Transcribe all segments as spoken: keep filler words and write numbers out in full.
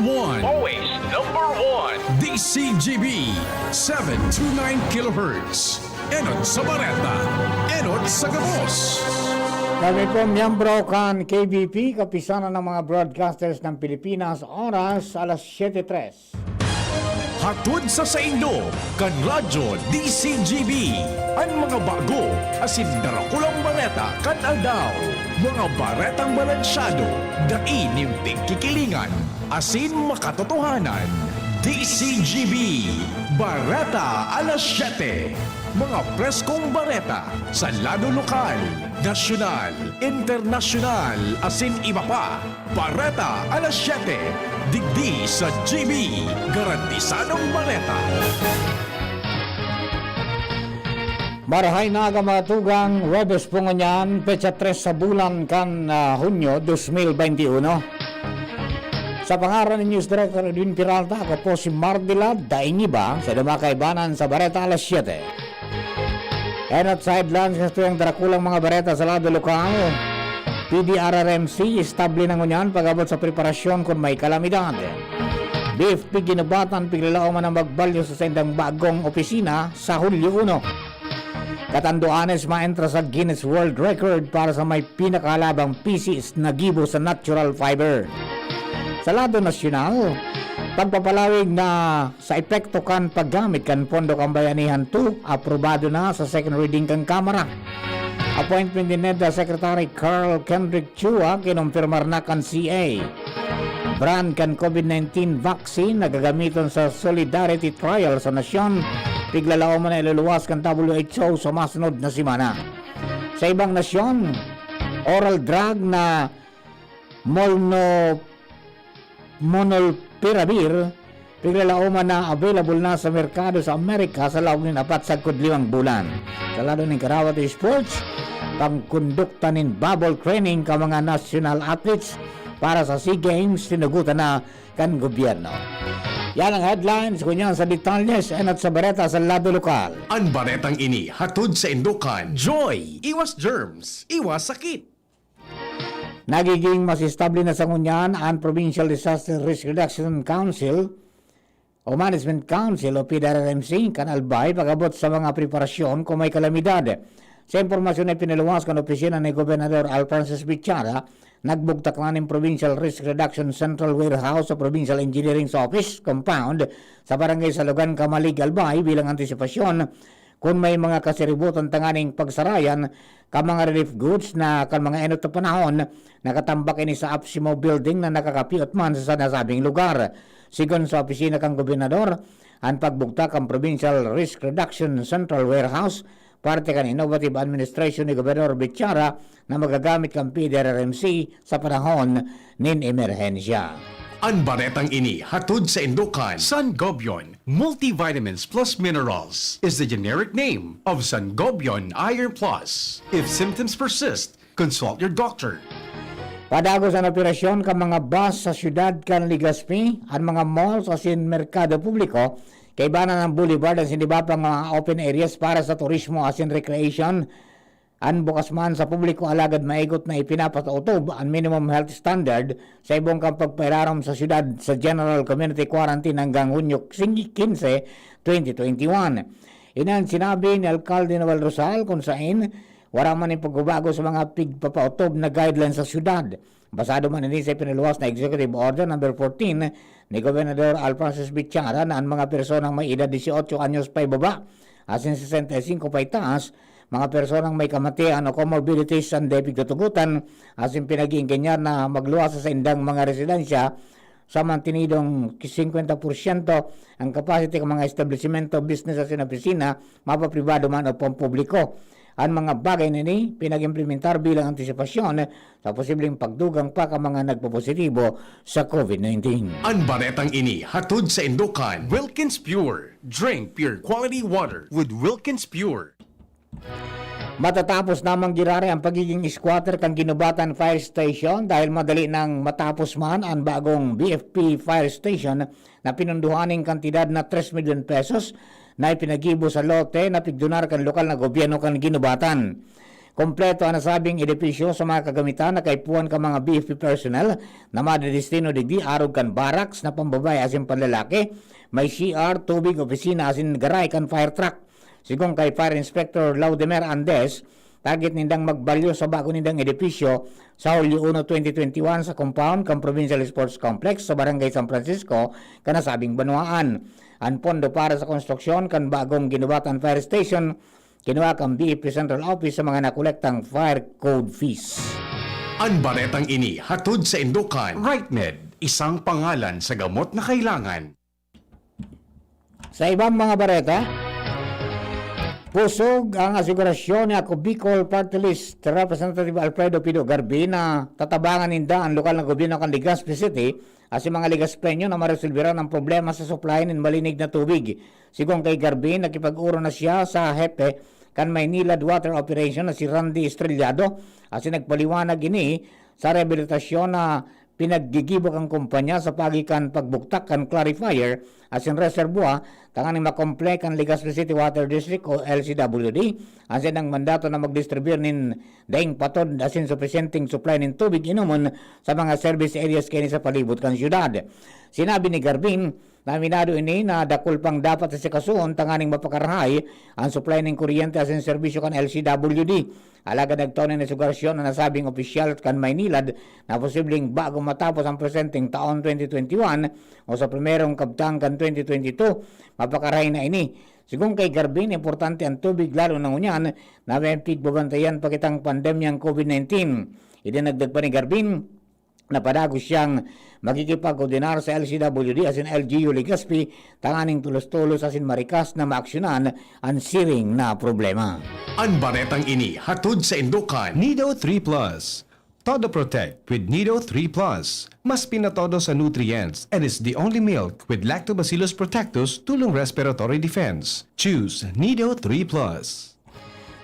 One. Always number one. D C G B, seven two nine kilohertz. Enot sa Bareta, enot sa gabos. Kami po, miyembro kan K B P, Kapisanan ng mga Broadcasters ng Pilipinas, oras alas siyete tres. Hatod sa saindo, kan Radyo D C G B, an mga bago asin darakulang bareta kan aldaw. Mga baretang balansyado, dai nin pigkikilingan, asin makatotohanan. D C G B, Bareta alas siyete. Mga preskong bareta sa lado lokal, nasyonal, internasyonal, asin iba pa. Bareta alas siyete, digdi sa G B, garantisadong bareta. Marahay na aga, mga tugang, Huwebes po ngunyan, petsa tres sa bulan kan, ah, Hunyo dos mil bente uno. Sa pangaran ni News Director Edwin Peralta, ako po si Mardila Daingiba, sa mga kaibanan sa Bareta alas siyete. Enot sa headlines, gusto yung darakulang mga bareta sa lado lokal. P D R R M C, estable na ngunyan pag-abot sa preparasyon kun may kalamidad. B F P Guinobatan, piglalaoman na magbalyo sa saindang bagong opisina sa Hulyo uno. Catanduanes maentra sa Guinness World Record para sa may pinakahalabang pieces na gibo sa natural fiber. Sa lado nasyonal, pagpapalawig na sa epekto kan paggamit kan Pondo Kambayanihan two, aprobado na sa second reading kan Kamara. Appointment ni NEDA Secretary Carl Kendrick Chua, kinumpirmar na kan C A. Brand kan COVID nineteen vaccine na gagamiton sa Solidarity Trial sa nasyon, piglalaoman na iluluwas kan W H O sa masunod na semana. Sa ibang nasyon, oral drug na molno-, molnupiravir, piglalaoman na available na sa merkado sa Amerika sa laog nin apat sagkod limang bulan. Sa lado nin karawat sports, pangkondukta nin bubble training kan mga national athletes para sa SEA Games, tinugotan na kan gobyerno. Yan ang headlines. Ngunyan sa detalye, enot sa bareta sa lado lokal. An baretang ini hatod saindo kan Joy. Iwas germs, iwas sakit. Nagiging mas estable na sa ngunyan an Provincial Disaster Risk Reduction Council o Management Council o P D R R M C kan Albay pag-abot sa mga preparasyon kung may kalamidad. Sa impormasyon na ipinaluwas kan opisina ni Gobernador Al Francis Bichara, nagbugtak na nin Provincial Risk Reduction Central Warehouse sa Provincial Engineering's Office Compound sa Barangay Salugan, Camalig, Albay bilang antisipasyon kun may mga kasiributan tanganing pagsarayan kan mga relief goods na kan mga enot na panahon, nakatambak ini sa APSEMO building na nakakapiot man sa nasabing lugar. Sigon sa opisina kan gobernador, an pagbugtak kan Provincial Risk Reduction Central Warehouse, parte kan innovative administration ni Gobernador Bichara na magagamit kan P D R R M C sa panahon nin emerhensya. An baretang ini hatod saindo kan Sangobion Multivitamins Plus Minerals is the generic name of Sangobion Iron Plus. If symptoms persist, consult your doctor. Padagos an operasyon kan mga bus sa siyudad kan Legazpi, an mga malls asin merkado publiko, kaibanan an boulevard asin iba pang mga open areas para sa turismo asin recreation. An bukas man sa publiko, alagad maigot na ipinapatutob an minimum health standard sa ibong kan pagpairarom sa siyudad sa general community quarantine hanggang Hunyo quince, twenty twenty-one. Ini an sinabi ni Alkalde Noel Rosal, kun saen wara man nin pagbabago sa mga pigpapautob na guidelines sa siyudad. Basado man ini sa ipinaluwas na Executive Order Number fourteen ni Gobernador Al Francis Bichara na an mga personang may edad dieciocho anyos paibaba asin sesenta y cinco paitaas, mga personang may kamatian o comorbidities an dai pigtutugotan asin pinag-iingkanyar na magluwas sa saindang mga residensya sa mantenidong singkwenta porsyento ang capacity kan mga establisimento, business asin opisina, mapapribado man o pampubliko. An mga bagay na ini pinag-implementar bilang antisipasyon sa posibleng pagdugang pa kan mga nagpopositibo sa COVID nineteen. An baretang ini hatod saindo kan Wilkins Pure. Drink pure quality water with Wilkins Pure. Matatapos namang giraray ang pagiging squatter kan Guinobatan Fire Station dahil madali nang matapos man an bagong B F P Fire Station na pinunduhan nin kantidad na tres milyon pesos na ipinagibo sa lote na pigdonar kan lokal na gobyerno kan Guinobatan. Kompleto an nasabing edipisyo sa mga kagamitan na kaipuhan kan mga B F P personnel na madedestino digdi, arog kan barracks na pambabae asin panlalaki, may C R, tubig, opisina asin garay kan fire truck. Sigon kay Fire Inspector Laudemer Andes, target nindang magbalyo sa bago nindang edipisyo sa Hulyo uno, twenty twenty-one sa compound kan Provincial Sports Complex sa Barangay San Francisco kan nasabing banwaan. An pondo para sa konstruksyon kan bagong Guinobatan Fire Station kinuha kan B F P Central Office sa mga nakolektang fire code fees. An baretang ini hatod sa indokan. Rightmed, isang pangalan sa gamot na kailangan. Sa ibang mga bareta, pusog ang asigurasyon ni Ako Bicol Party List Representative Alfredo Pido Garbi na tatabangan ninda ang lokal na gobyerno kan Legazpi City asin mga Legazpeño na maresolbera ang problema sa supply nin malinig na tubig. Sigon kay Garbi, nakipag-oro na siya sa hepe kan Maynilad Water Operation na si Randy Estrellado asin nagpaliwanag ini sa rehabilitasyon na pinaggigibo kan kumpanya sa paagi kan pagbuktak kan clarifier asin reservoir tanganing makomple kan Legazpi City Water District o L C W D asin ang mandato na magdistribuyar nin daing patod asin supisyenteng supply nin tubig inomon sa mga service areas kaini sa palibot kan syudad. Sinabi ni Garbin na aminado ini na dakul pang dapat asikasuhon tanganing mapakarahay ang supply nin kuryente asin serbisyo kan L C W D. Alagad nagtao nin asugarasyon an nasabing opisyal kan Maynilad na posibleng bago matapos ang presenteng taon twenty twenty-one o sa primerong kabtang kan twenty twenty-two, mapakarahay na ini. Sigon kay Garbin, importante ang tubig lalo na ngunyan na may pigbabantayan pa kitang pandemyang COVID nineteen. Idinagdag pa ni Garbin, napadagos siyang makikipagkoordinar sa L C W D asin L G U Legazpi tanganing tulos-tulos asin marikas na maaksyonan an siring na problema. An baretang ini hatod sa indokan. Nido three plus. Todo Protect with Nido three plus. Mas pinatodo sa nutrients and is the only milk with Lactobacillus protectus tulong respiratory defense. Choose Nido three plus.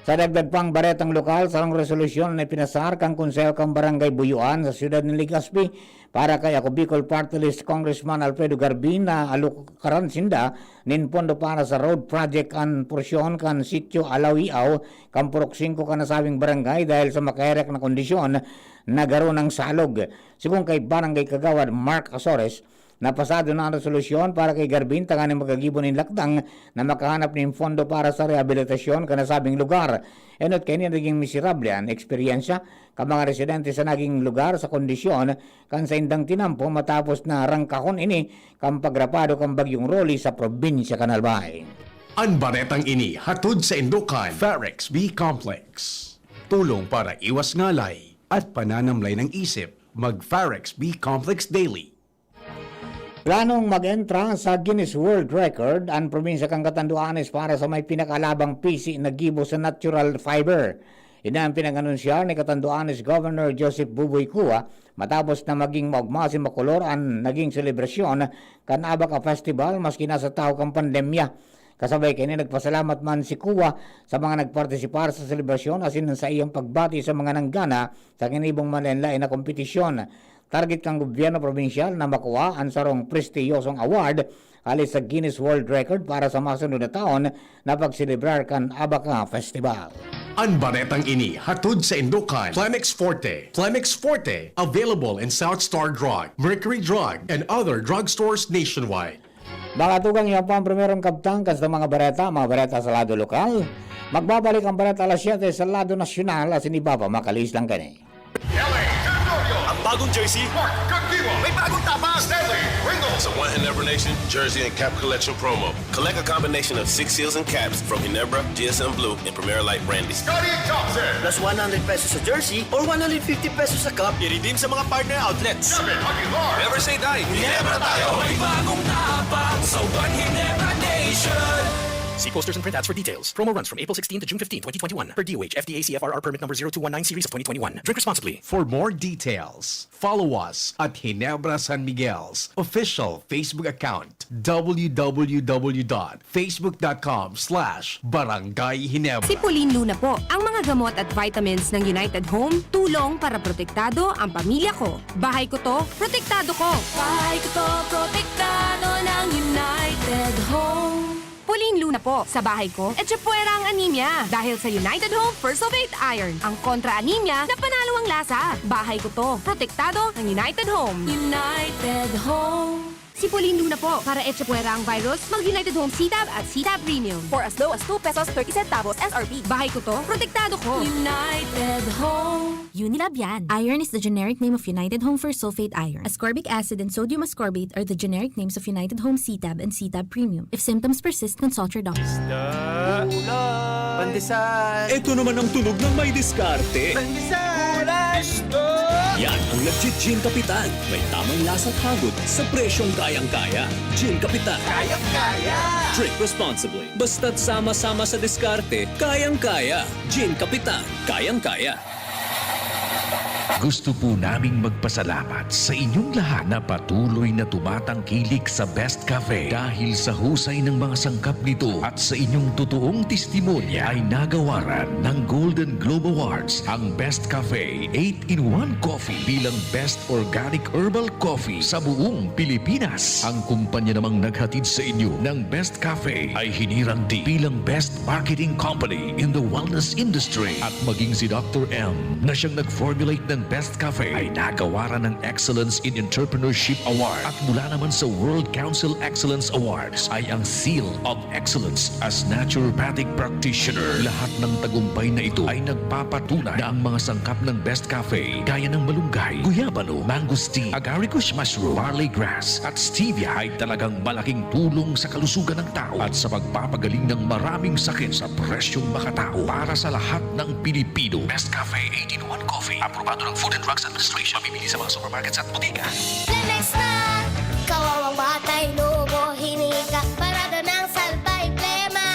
Sa dagdag pang baretang lokal, sarong resolusyon na ipinasar kan Konseho kan Barangay Buyuan sa siyudad nin Legazpi para kay Ako Bicol Party List Congressman Alfredo Garbin na alukaran sinda nin pondo para sa road project an porsyon kan Sitio Alawiaw kan Purok singko kan nasabing barangay dahil sa makaherak na kondisyon na garo nang salog. Sigon kay Barangay Kagawad Mark Azores, napasado na an resolusyon para kay Garbin tanganing magkagibo nin lakdang na makahanap nin pondo para sa rehabilitasyon kan nasabing lugar. Enot kaini, naging miserable an eksperyensya kan mga residente sa naging lugar sa kondisyon kan saindang tinampo matapos na rangkahon ini kan pagrapado kan Bagyong Rolly sa probinsya kan Albay. An baretang ini hatod sa indokan. Farex B Complex. Tulong para iwas ngalay at pananamlay ng isip. Mag Farex B Complex Daily. Planong mag-entra sa Guinness World Record an probinsya kan Catanduanes para sa may pinakalabang pisi na gibo sa natural fiber. Ini ang pinag-anunsiyar ni Catanduanes Governor Joseph Buboy Cua matapos na maging maogma asin makolor an naging selebrasyon kan Abaca Festival maski nasa tahaw kan pandemya. Kasabay kaini, nagpasalamat man si Cua sa mga nagpartisipar sa selebrasyon asin sa iyang pagbati sa mga nanggana sa ginibong manlaen-laen na kompetisyon. Target kan gobyerno probinsyal na makuha an sarong prestiyosong award hali sa Guinness World Record para sa masunod na taon na pagselebrar kan Abaca Festival. An baretang ini hatod sa indokan. Plemex Forte. Plemex Forte, available in South Star Drug, Mercury Drug, and other drugstores nationwide. Mga tugang, yan po ang primerong kabtang kan sa mga bareta, mga bareta sa lado lokal. Magbabalik ang bareta alas siyete sa lado nasyonal, asin iba pa, makalihis lang kani. L A Territorio. Ang bagong jersey. Mark Cagdiwa. May bagong tapak. Stanley Ringo. Sa One Ginebra Nation Jersey and Cap Collection Promo. Collect a combination of six seals and caps from Ginebra, G S M Blue, and Premier Light Brandy. Scottie Thompson. Plus one hundred pesos sa jersey or one hundred fifty pesos sa cap. I-redeem sa mga partner outlets. Gavin Aguilar. Never say die. Ginebra tayo. May bagong tapak sa One Ginebra Nation. See posters and printouts for details. Promo runs from April sixteen to June fifteen, twenty twenty-one. Per D O H, F D A C F R R permit number zero two one nine series of twenty twenty-one. Drink responsibly. For more details, follow us at Ginebra San Miguel's official Facebook account, W W W dot facebook dot com slash barangay ginebra. Si Pauline Luna po. Ang mga gamot at vitamins ng United Home, tulong para protektado ang pamilya ko. Bahay ko to, protektado ko. Bahay ko to, protektado ng United Home. Pauline Luna Po, sa bahay ko, etchepuera ang anemia dahil sa United Home Fersulfate Iron. Ang kontra-anemia na panalo ang lasa. Bahay ko to. Protektado ng United Home. United Home. Sipulin Luna po. Para etchepuera ang virus, mag United Home C-Tab at C-Tab Premium. For as low as two pesos thirty centavos S R P. Bahay ko to. Protektado ko. United Home. Unilab yan. Iron is the generic name of United Home Fersulfate Iron. Ascorbic acid and sodium ascorbate are the generic names of United Home C-Tab and C-Tab Premium. If symptoms persist, consult your doctor. Isda. Pandesal. Ito naman ang tunog ng may diskarte. Pandesal. Isda. Yan ang nagchi-Gin Kapitan. May tamang lasa at hagod sa presyong kayang-kaya. Gin Kapitan. Kayang-kaya. Drink responsibly. Basta't sama-sama sa diskarte, kayang-kaya. Gin Kapitan. Kayang-kaya. Gusto po naming magpasalamat sa inyong lahat na patuloy na tumatangkilik sa Best Cafe. Dahil sa husay ng mga sangkap nito at sa inyong totoong testimonya, ay nagawaran ng Golden Globe Awards ang Best Cafe eight-in-one Coffee bilang Best Organic Herbal Coffee sa buong Pilipinas. Ang kumpanya namang naghatid sa inyo ng Best Cafe ay hinirang din bilang Best Marketing Company in the Wellness Industry. At maging si Doctor M na siyang nag-formulate ng Best Cafe ay nagawaran ng Excellence in Entrepreneurship Award. At mula naman sa World Council Excellence Awards ay ang Seal of Excellence as Naturopathic Practitioner. Lahat ng tagumpay na ito ay nagpapatunay na ang mga sangkap ng Best Cafe, gaya ng malunggay, guyabano, mangosteen, agaricus mushroom, barley grass, at stevia, ay talagang malaking tulong sa kalusugan ng tao at sa pagpapagaling ng maraming sakit sa presyong makatao para sa lahat ng Pilipino. Best Cafe eight-in-one Coffee, aprobado ng Food and Drugs Administration. Mabibili sa mga supermarkets at bodega. Lemex na! Kawawang batay, lobo, hinika, parada ng salbay, plema.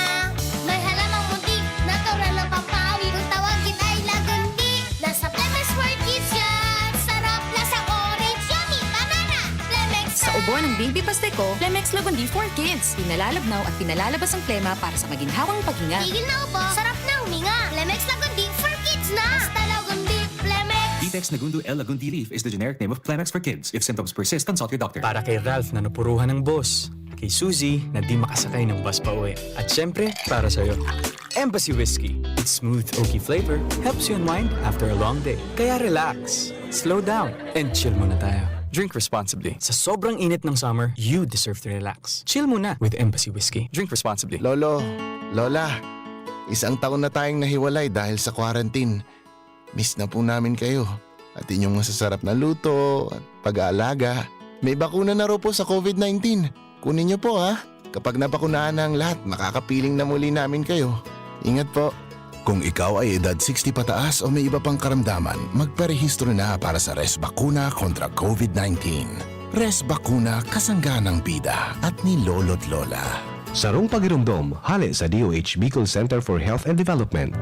May halamang munti, natural ng pampawi, kung tawagin ay lagundi. Nasa Lemex for Kids yan! Sarap, lasang orange, yummy, banana! Lemex Sa ubo ng baby paste ko, Lemex Lagundi for Kids. Pinalalabnaw at pinalalabas ang plema para sa maginhawang paghinga. Tigil na ubo, sarap na huminga. Lemex Lagundi for Kids na! Basta Lagundi, Lemex! Detex Nagundu L Lagundi leaf is the generic name of Plemex for kids. If symptoms persist, consult your doctor. Para kay Ralph na napuruhan ng boss. Kay Suzy na di makasakay ng bus pa uwi. At syempre, para sa'yo. Embassy Whiskey. Its smooth, oaky flavor helps you unwind after a long day. Kaya relax, slow down, and chill muna tayo. Drink responsibly. Sa sobrang init ng summer, you deserve to relax. Chill muna with Embassy Whiskey. Drink responsibly. Lolo, Lola, isang taon na tayong nahiwalay dahil sa quarantine. Miss na po namin kayo. At inyong masasarap na luto at pag-aalaga. May bakuna na raw po sa COVID nineteen. Kunin niyo po ha. Kapag nabakunahan na ang lahat, makakapiling na muli namin kayo. Ingat po. Kung ikaw ay edad sixty pataas o may iba pang karamdaman, magparehistro na para sa Res Bakuna kontra COVID nineteen. Res Bakuna, kasangga ng bida at ni Lolo't Lola. Sarong pagiromdom, hale sa D O H Bicol Center for Health and Development.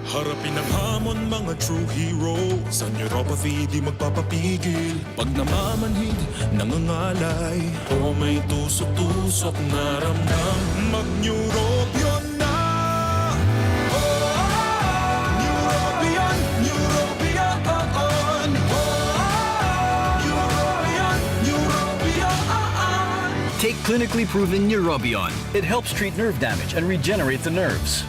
Harapin ang hamon, mga true hero. Sa neuropathy, di magpapapigil. Pag namamanhid, nangangalay, o may tusok-tusok na ramdam, mag-Neurobion na! Oh, Neurobion, Neurobion, oh, oh. Neurobion, Neurobion, oh, oh. Take clinically proven Neurobion. It helps treat nerve damage and regenerate the nerves.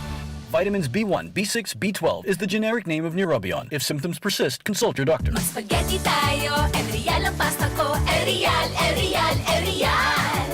Vitamins B one, B six, B twelve is the generic name of Neurobion. If symptoms persist, consult your doctor. Mag-spaghetti tayo, El Real ang pasta ko. El Real, El Real, El Real.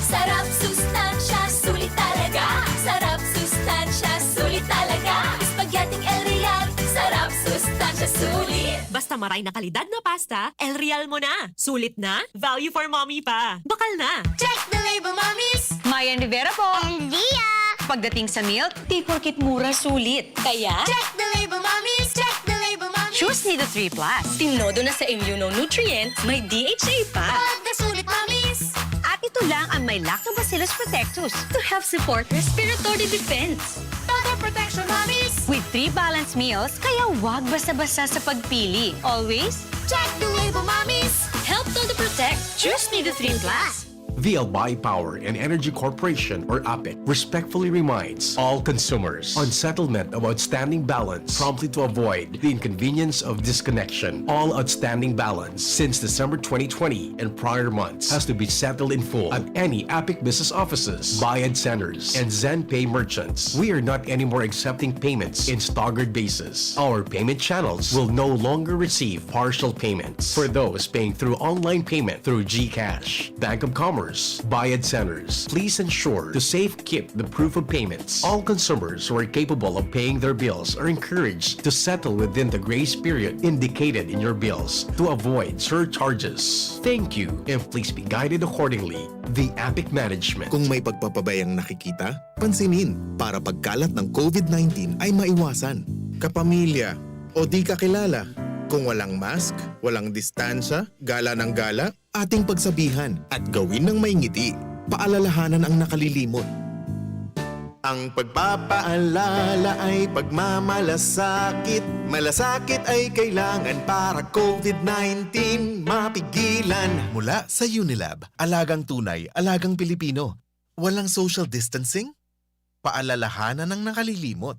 Sarap, sustansya, sulit talaga. Sarap, sustansya, sulit talaga. Spaghetti El Real. Sarap, sustansya, sulit. Basta maray na kalidad na pasta, El Real mo na. Sulit na, value for mommy pa. Bakal na. Check the label, mommies! Mayan Rivera po. And Lia. Pagdating sa milk, di porket mura, sulit. Kaya, check the label, mommies! Check the label, mommies! Choose Nido three plus. Tinodo na sa immunonutrient, may D H A pa. Pagda sulit, mommies! At ito lang ang may Lactobacillus protectus to help support respiratory defense. Todo protection, mommies! With three balanced meals, kaya wag basta-basta sa pagpili. Always, check the label, mommies! Help Todo Protect. Choose Nido three plus. The Albay Power and Energy Corporation, or APEC, respectfully reminds all consumers on settlement of outstanding balance promptly to avoid the inconvenience of disconnection. All outstanding balance since December twenty twenty and prior months has to be settled in full at any APEC business offices, Bayad Centers, and ZenPay merchants. We are not anymore accepting payments in staggered basis. Our payment channels will no longer receive partial payments. For those paying through online payment through GCash, Bank of Commerce, Bayad Centers, please ensure to safekeep the proof of payments. All consumers who are capable of paying their bills are encouraged to settle within the grace period indicated in your bills to avoid surcharges. Thank you, and please be guided accordingly. The APEC Management. Kung may pagpapabayang nakikita, pansinin para pagkalat ng COVID nineteen ay maiwasan. Kapamilya o di kakilala, kung walang mask, walang distansya, gala ng gala, ating pagsabihan at gawin ng may ngiti. Paalalahanan ang nakalilimot. Ang pagpapaalala ay pagmamalasakit. Malasakit ay kailangan para COVID nineteen mapigilan. Mula sa Unilab, alagang tunay, alagang Pilipino. Walang social distancing? Paalalahanan ang nakalilimot.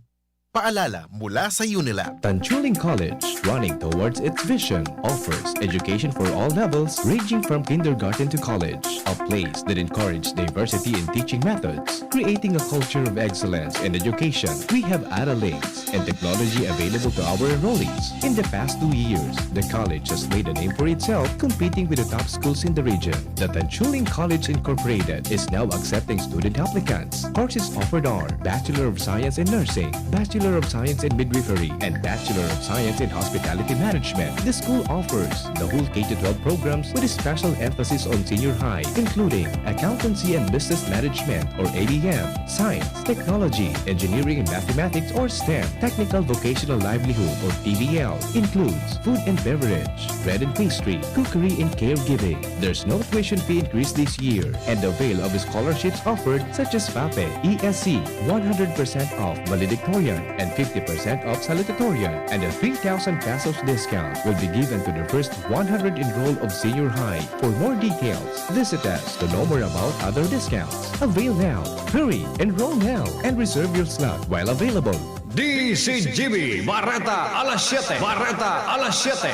Paalala mula sa Unilab. Tanchuling College, running towards its vision, offers education for all levels, ranging from kindergarten to college, a place that encourages diversity in teaching methods, creating a culture of excellence in education. We have Ara links and technology available to our enrollees. In the past two years, the college has made a name for itself, competing with the top schools in the region. The Tanchuling College Incorporated is now accepting student applicants. Courses offered are Bachelor of Science in Nursing, Bachelor of Science in Midwifery, and Bachelor of Science in Hospitality Management. The school offers the whole K to twelve programs with a special emphasis on senior high, including Accountancy and Business Management, or A B M, Science, Technology, Engineering and Mathematics, or STEM, Technical Vocational Livelihood, or T V L, includes food and beverage, bread and pastry, cookery and caregiving. There's no tuition fee increase this year, and avail of scholarships offered such as FAPE, E S C, one hundred percent off valedictorian, and fifty percent off salutatorian, and a three thousand pesos discount will be given to the first one hundred enrolled of senior high. For more details, visit us to know more about other discounts. Avail now. Hurry! Enroll now and reserve your slot while available. D C G B, Bareta alas siyete. Bareta alas siyete.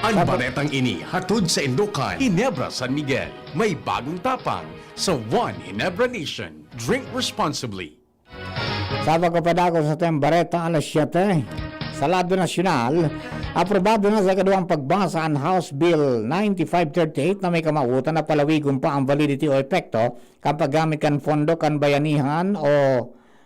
An baretang ini hatod sa Indokan, Ginebra San Miguel. May bagong tapang sa One Ginebra Nation. Drink responsibly. Sa pagpapadako sa atong bareta alas siyete, sa lado nasyonal, aprobado na sa ikaduhang pagbasa an House Bill ninety-five thirty-eight na may kamawotan na palawigon pa ang validity o epekto kan paggamit kan pondo kan Bayanihan o,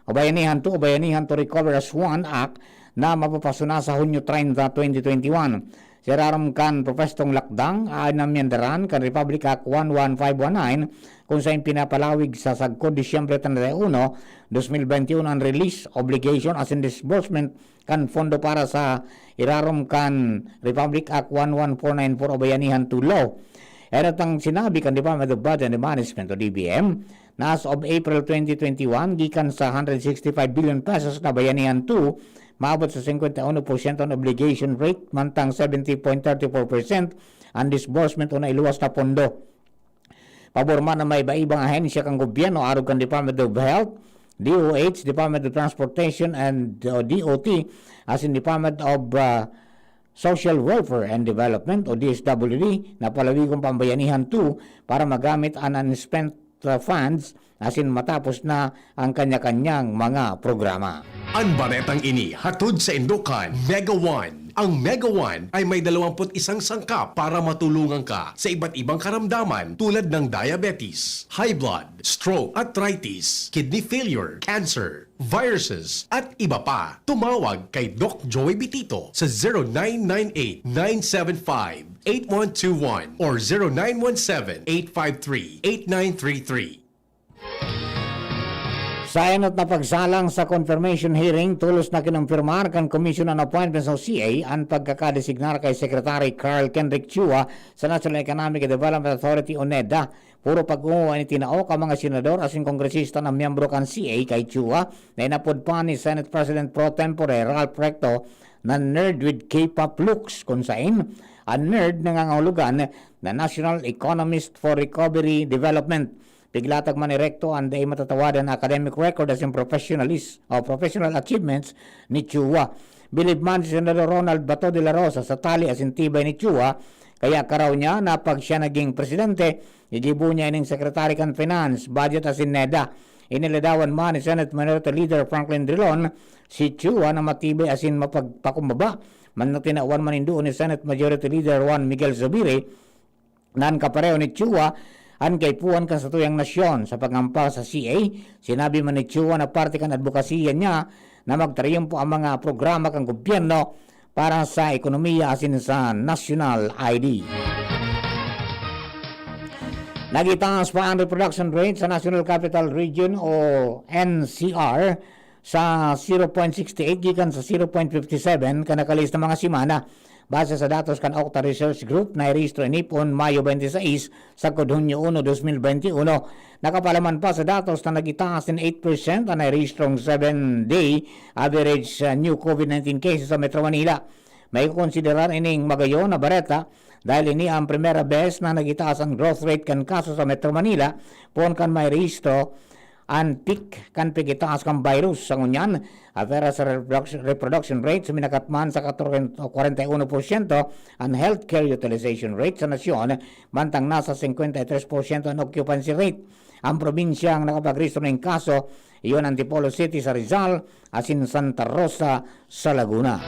o Bayanihan two o Bayanihan to Recover as One Act na mapapasuna sa Hunyo treinta, twenty twenty-one. Sa irarom kan propwestong lakdang, aamyendaran kan Republic Act one one five one nine, kun saen pinapalawig sa sagkod Disyembre treinta y uno, dos mil bente y uno an release, obligation asin disbursement kan pondo para sa irarom kan Republic Act one one four nine four o Bayanihan two Law. Ira tang sinabi kan Department of Budget and Management o D B M, na as of April twenty twenty-one, gikan sa hundred sixty-five billion pesos na Bayanihan two, maabot sa singkwenta y uno porsyento an obligation rate, mantang seventy point thirty four percent an disbursement o nailuwas na pondo. Pabor man an may iba-ibang ahensya kan gobyerno, arog kan Department of Health, D O H, Department of Transportation, and, uh, D O T, asin Department of, uh, Social Welfare and Development o D S W D, na palawigon pa an Bayanihan two para magamit an unspent, uh, funds asin matapos na ang kanya-kanyang mga programa. An baretang ini hatod sa Indokan, Mega One. Ang Mega One ay may dalawampu't isang sangkap para matulungan ka sa iba't ibang karamdaman tulad ng diabetes, high blood, stroke, arthritis, kidney failure, cancer, viruses, at iba pa. Tumawag kay Doc Joey Bitito sa zero nine nine eight, nine seven five, eight one two one or zero nine one seven, eight five three, eight nine three three. Sa enot na pagsalang sa confirmation hearing, tolos na kinumpirmar kan Commission on Appointments o C A an pagkakadesignar kay Secretary Carl Kendrick Chua sa National Economic Development Authority o NEDA. Puro pag-uwa an itinao kan mga senador asin kongresista na miyembro kan C A kay Chua, na inapod pa ni Senate President pro tempore Ralph Recto na nerd with K-pop looks, kun saen an NERD nangangahulugan na National Economist for Recovery Development. Piglatag man ni Recto an dai matatawadan na academic record asin professionalis-, o professional achievements ni Chua. Bilib man si Senador Ronald Bato de la Rosa sa tali asin tibay ni Chua, kaya karaw niya na pag siya naging presidente, gigibo niya ining Secretary kan Finance, Budget asin NEDA. Iniladawan man ni Senate Minority Leader Franklin Drilon si Chua na matibay asin mapagpakumbaba man na tinawan man nin duon ni Senate Majority Leader Juan Miguel Zubiri, nan kapareho ni Chua an kaipuhan kan satuyang nasyon. Sa paghampak sa C A, sinabi man ni Chua na parte kan adbokasiya niya na magtariyumpo ang mga programa kan gobyerno para sa ekonomiya asin sa national I D. Nagitaas pa ang reproduction rate sa National Capital Region o N C R sa zero point sixty eight gikan sa zero point fifty seven kan nakalihis na mga semana. Base sa datos kan Octa Research Group, nairehistro ini poon Mayo twenty-six sagkod Hunyo uno, dos mil benti uno. Nakapalaman pa sa datos na nagitaas nin eight percent an nairehistrong seven-day average, ah, new COVID nineteen cases sa Metro Manila. Maikokonsiderar ining magayon na bareta dahil ini ang primera bes na nagitaas an growth rate kan kaso sa Metro Manila poon kan mairehistro an peak kan pigitaas kan virus. Sa ngunyan, apera sa reproduction, reproduction rate, suminakat man sa katorse, kwarenta y uno porsyento an healthcare utilization rate sa nasyon, mantang nasa singkwenta y tres porsyento an occupancy rate. Ang probinsyang nakapagrehistro nin kaso, iyon Antipolo City sa Rizal, asin Santa Rosa sa Laguna.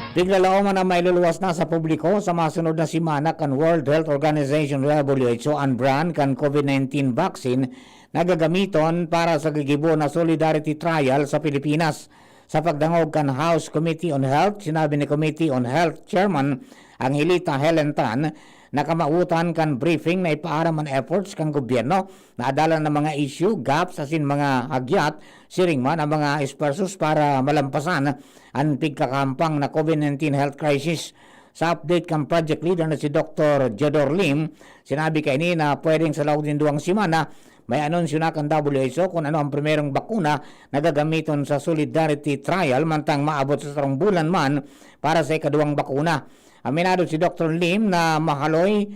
Piglalaoman na mailuluwas na sa publiko sa masunod na semana kan World Health Organization, W H O, an brand kan COVID nineteen vaccine na gagamiton para sa gigibo na Solidarity Trial sa Pilipinas. Sa pagdangog kan House Committee on Health, sinabi ni Committee on Health Chairman Angelita Helen Tan na kamawotan kan briefing na ipaaram an efforts kan gobyerno na adalan na mga issue, gaps, asin mga hagyat, siring man ang mga esfuerzos para malampasan an pigkakahampang na COVID nineteen health crisis. Sa update kan project leader na si Doktor Jodor Lim, sinabi kaini na pwedeng sa laog nin duwang semana, may anunsyo na kan W H O kun ano ang primerong bakuna na gagamiton sa Solidarity Trial, mantang maabot sa sarong bulan man para sa ikaduwang bakuna. Aminado si Doktor Lim na mahaloy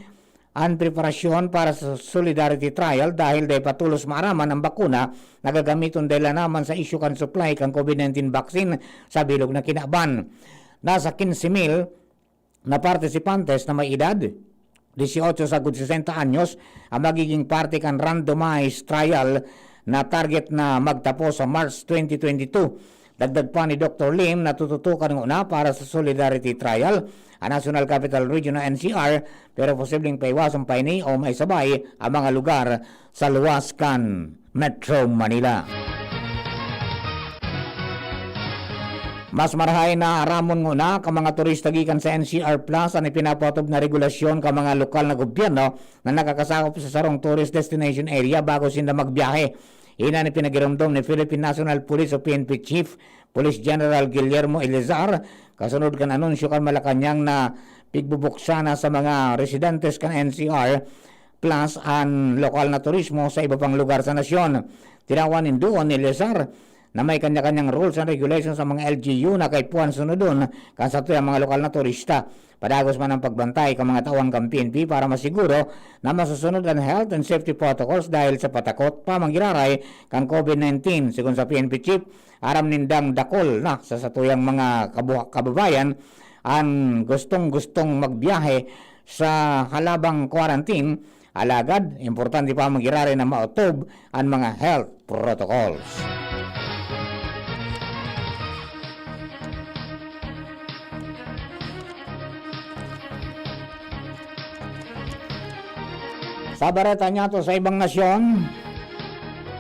an preparasyon para sa Solidarity Trial dahil dai pa tolos maaraman ang bakuna na gagamiton dai lang naman sa isyu kan supply kan COVID nineteen vaccine sa bilog na kinaban. Nasa quince mil na partisipantes na may edad dieciocho sagkod sesenta anyos ang magiging parte kan randomized trial na target na magtapos sa March twenty twenty-two. Dagdag pa ni Doktor Lim na tututukan ngona para sa Solidarity Trial ang National Capital Region o N C R, pero posibleng paiwason pa ini o maisabay ang mga lugar sa luwas kan Metro Manila. Mas marahay na aramon ngona kan mga turista gikan sa N C R Plus an ipinapaotob na regulasyon kan mga lokal na gobyerno na nakakasakop sa sarong tourist destination area bago sinda magbiyahe. Ini an ipinagiromdom ni Philippine National Police o P N P Chief Police General Guillermo Elizar, kasunod kan anunsyo kan Malacañang na pigbubuksan na sa mga residentes kan N C R Plus an lokal na turismo sa iba pang lugar sa nasyon. Tinawan nin duon ni Elizar na may kanya-kanyang rules and regulations sa mga L G U na kaipuhan sunodon kan satuyang mga lokal na turista. Padagos man ang pagbantay kan mga tauhan kan P N P para masiguro na masusunod an health and safety protocols dahil sa patakot pa manggiraray kan COVID nineteen. Sigon sa P N P chief, aram nindang dakul na sa satuyang mga kabu-, kababayan an gustong-gustong magbiyahe sa halabang quarantine, alagad importante pa manggiraray na maotob an mga health protocols. Sa bareta niyato sa ibang nasyon,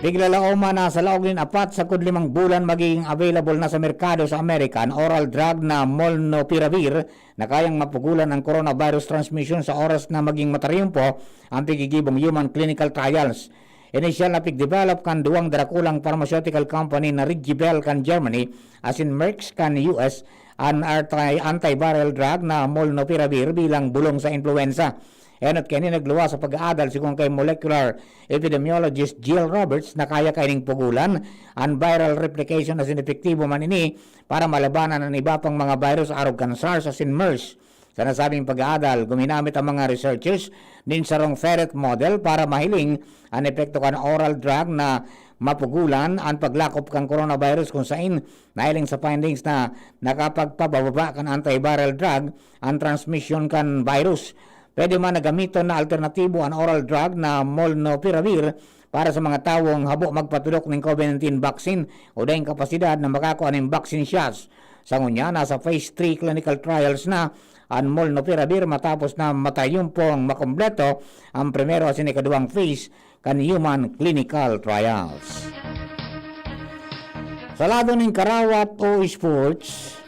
piglalaoman na sa laog nin apat sagkod limang bulan magiging available na sa merkado sa Amerika an oral drug na molnupiravir na kayang mapugolan ang coronavirus transmission sa oras na maging matariyumpo ang pigigibong human clinical trials. Inisyal na pigdevelop kan duwang darakulang pharmaceutical company na Rigibel kan Germany asin Merck kan U S an arti-, antiviral drug na molnupiravir bilang bulong sa impluwensa. Enot kaini nagluwas sa pag-aadal, sigon kay molecular epidemiologist Jill Roberts, na kaya kaining pugulan an viral replication asin epektibo man ini para malabanan an iba pang mga virus arog kan SARS asin MERS. Sa nasabing pag-aadal, guminamit ang mga researchers nin sarong ferret model para mahiling an epekto kan oral drug na mapugulan an paglakop kan coronavirus, kung sain nahiling sa findings na nakapagpabababa kan antiviral drug an transmission kan virus. Pwede man na gamiton na alternatibo an oral drug na molnupiravir para sa mga tawong habo magpatudok nin COVID nineteen vaccine o daing kapasidad na makakua nin vaccine shots. Sa ngunyan, nasa phase three clinical trials na an molnupiravir matapos na matayumpong makompleto ang primero asin ikaduwang phase kan human clinical trials. Sa lado nin karawat o sports,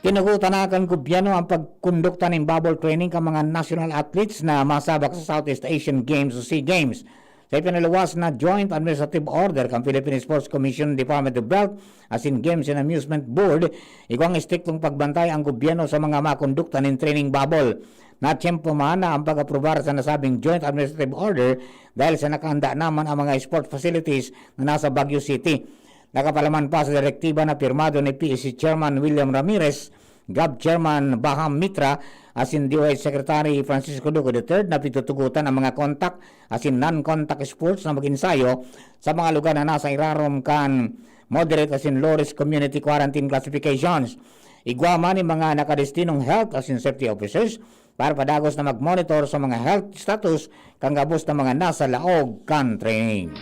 tinugotan na kan gobyerno ang pagkondukta nin bubble training kan mga national athletes na masabak sa Southeast Asian Games o SEA Games. Sa ipinaluwas na Joint Administrative Order kan Philippine Sports Commission, Department of Health asin Games and Amusement Board, igwang estriktong pagbantay ang gobyerno sa mga makondukta nin training bubble. Natiyempo man na ang pag-aprobar sa nasabing Joint Administrative Order dahil sa nakahanda naman ang mga sport facilities na nasa Baguio City. Nakapalaman pa sa direktiba na pirmado ni P S C Chairman William Ramirez, Gov Chairman Baham Mitra, asin D O H Secretary Francisco Duque the third na pitutugutan ang mga contact asin non-contact sports na mag-ensayo sa mga lugar na nasa irarom kan moderate asin low-risk community quarantine classifications. Igwa man nin mga nakadestinong health asin safety officers para padagos na mag-monitor sa mga health status kan gabos na mga nasa laog kan training.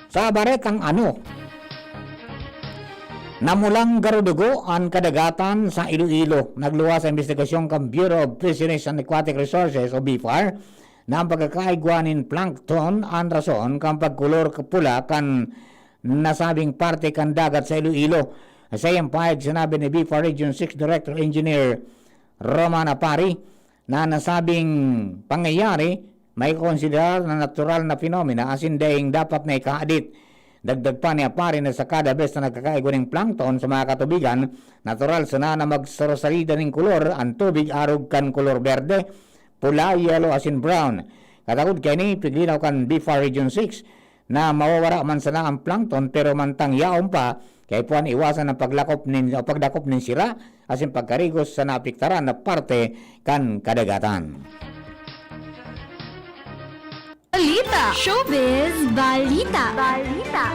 Sa baretang ano, namulang garodugo an kadagatan sa Iloilo. Nagluwas sa imbestigasyon kan Bureau of Fisheries and Aquatic Resources o BFAR na ang pagkakaigwa nin plankton an rason kan pagkolor pula kan nasabing parte kan dagat sa Iloilo. Sa iyang pahayag, sinabi ni BFAR Region six Director Engineer Roman Apari na nasabing pangyayari may konsiderar na natural na phenomena asin daing dapat na ikahadit. Dagdag pa ni Apari na sa kada bes na nagkakaigwa nin plankton sa mga katubigan, natural sana na magsarosalida nin kolor an tubig arog kan kolor berde, pula, yellow asin brown. Katakod kaini, piglinaw kan BFAR Region six na mawawara man sana ang plankton pero mantang yaon pa, kaipuhan iwasan ang paglakop nin, o pagdakop nin sira asin pagkarigos sa naapektaran na parte kan kadagatan. Balita. Showbiz Balita. Balita.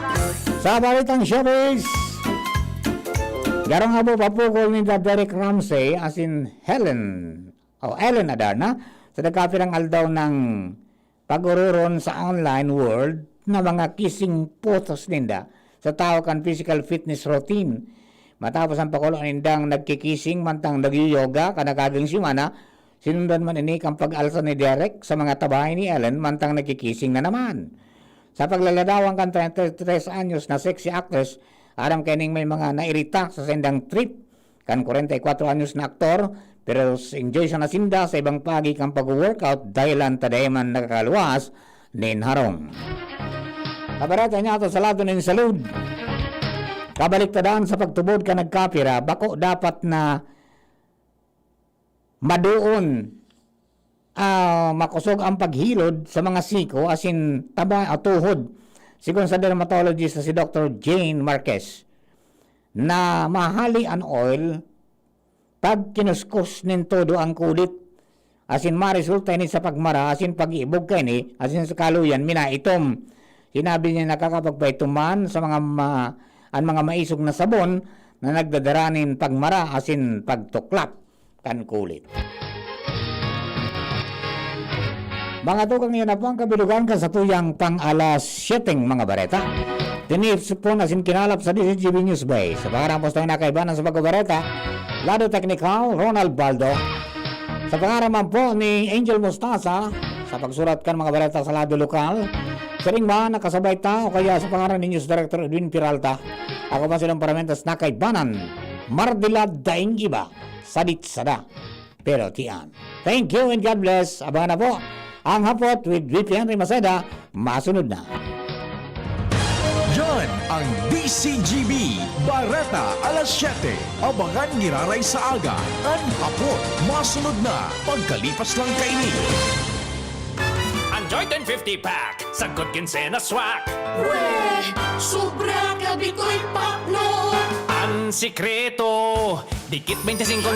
Sa balitang showbiz, garong habo papukol ni Derek Ramsay asin Helen, o Ellen Adarna, sa nagkapirang aldaw ng pag-ororon sa online world na mga kissing posts ninda sa tawo kan physical fitness routine. Matapos ang pakulo nindang nagkikising mantang nagyo-yoga kan nakaaging semana, sinundan man ini kan pag-alsa ni Derek sa mga tabahay ni Ellen mantang nagkikising na naman. Sa paglaladawan kan treinta y tres anyos na sexy actress, aram kaining may mga nairita sa saindang trip kan kwarenta y kwatro anyos na aktor, pero enjoy sana sinda sa ibang paagi kan pag-workout dahilan ta dai man nakakaluwas nin harong. Kabareta niya ato sa lado nin salud. Kabaliktadan sa pagtubod kan nagkapira, bako dapat na madoon, ah, makosog ang paghilod sa mga siko asin taba, ah, tuhod. Sigon sa dermatologist na si Doktor Jane Marquez, na mahali an oil pag kinuskos nin todo ang kulit, asin maresulta ini sa pagmara asin pag-iibog kaini, asin sa kaluyan minaitom. Sinabi niya nakakapagpaitom man sa mga ma-, an mga maisog na sabon na nagdadara nin pagmara asin pagtuklap kan kulit. Mga tugang, iyan na po ang kabilugan kan satuyang pang alas siyeteng mga bareta. Tinipon asin kinalap sa D Z G B News Bay. Sa pangaran po sa nakaibanan sa pagbabareta, Lado Teknikal, Ronald Baldo. Sa pangaran man po ni Angel Mostasa, sa pagsurat kan mga bareta sa lado lokal, siring man nakasabay ta o kaya sa pangaran ni News Director Edwin Peralta, ako pa silang paramentas na kaibanan, Mardila daing iba, sadit sada, pero tian. Thank you and God bless. Abangan na po ang Hapot with V P Henry Maceda, masunod na. Yan ang D C G B, Bareta, alas siyete. Abangan giraray sa aga, an Hapot. Sunod na, pagkalipas lang kaini. Ang Joy ten fifty Pack, sagkod kinse na swak. Weh, sobra ka bitoy pakno. Ang sikreto, dikit twenty-five